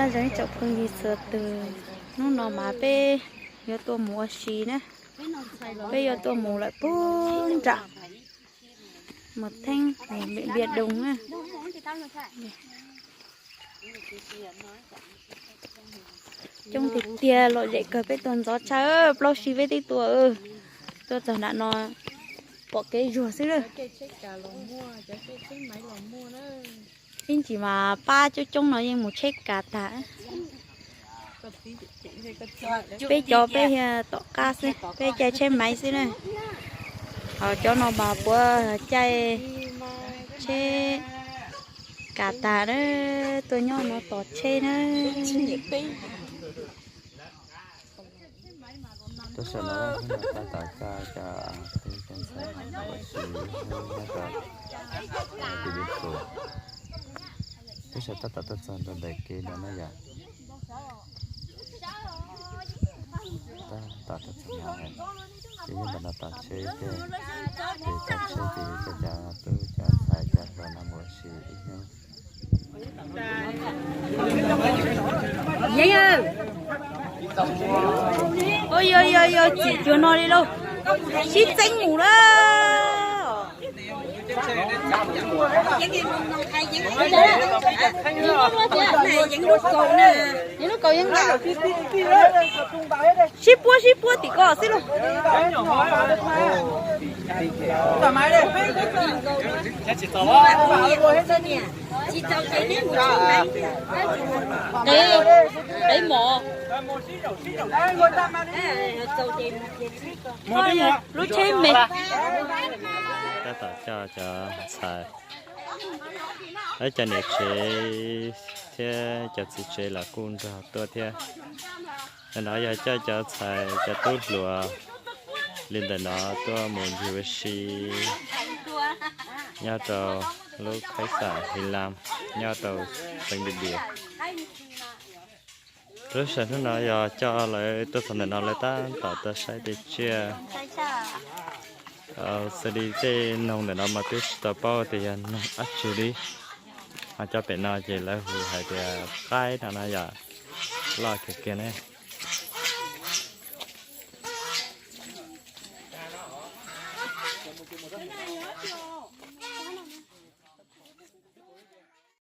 Nyob zoo ib tsoom phooj ywg txhua tus, hnub no mas peb yuav tuaj mus ua si na, peb yuav tuaj mus lawm puag nram Mus Theeb, Npias Doo na. Coob tiag tiag, lom zem kawg, peb tuaj ntxov tshaj plaub sij peb twb tuaj, tuaj txog nram no pom kev zuag xwb na. Ib ntsis mas pab coob coob no yeej mus tsheb kas tag. Peb cov peb tom qab xwb, peb caij tsheb maiv xwb na. Ho cov no mas puav caij tsheb kas tag na, tuaj nyob no tos tsheb na. Tab sis no tab tom coj cov tub cov ntxhais mus ua si nyob rau Npias Doo. Tab sis tab tom tuaj txog nram ntawm kev no na yom. Tab tom tuaj txog no, ces yeej npaj no tos tsheb thiab, ces tos tsheb ces coj cov tub cov ntxhais cov hluas no mus ua si ib hnub. Yeeb, ua yog yog yog txim cuag no li lauj, sib txeeb mus lawm. Sib puab sib puab tim ko xwb lauj. Qev mom. Lub tsheb me. Tab tom coj cov ntxhais, cov niam tsev thiab cov txiv tsev los kuj nrog tuaj thiab. Ntawm no yog coj cov ntxhais cov tub hluas li ntawm no tuaj mus ncig ua si nyob rau lub khaib xam Hi Lam nyob rau xeev Npias Doo. Lub sij hawm hnub no yog coj lawv tuaj txog ntawm no lawv tab tom tuaj saib tej tsiaj. Xws li tej noog ntawm no mas twb tsis tau paub tias yog noog dab tsi li. Ho cov pem no ces lawv hu hais tias qaib no na yom, loj kiag kiag ne.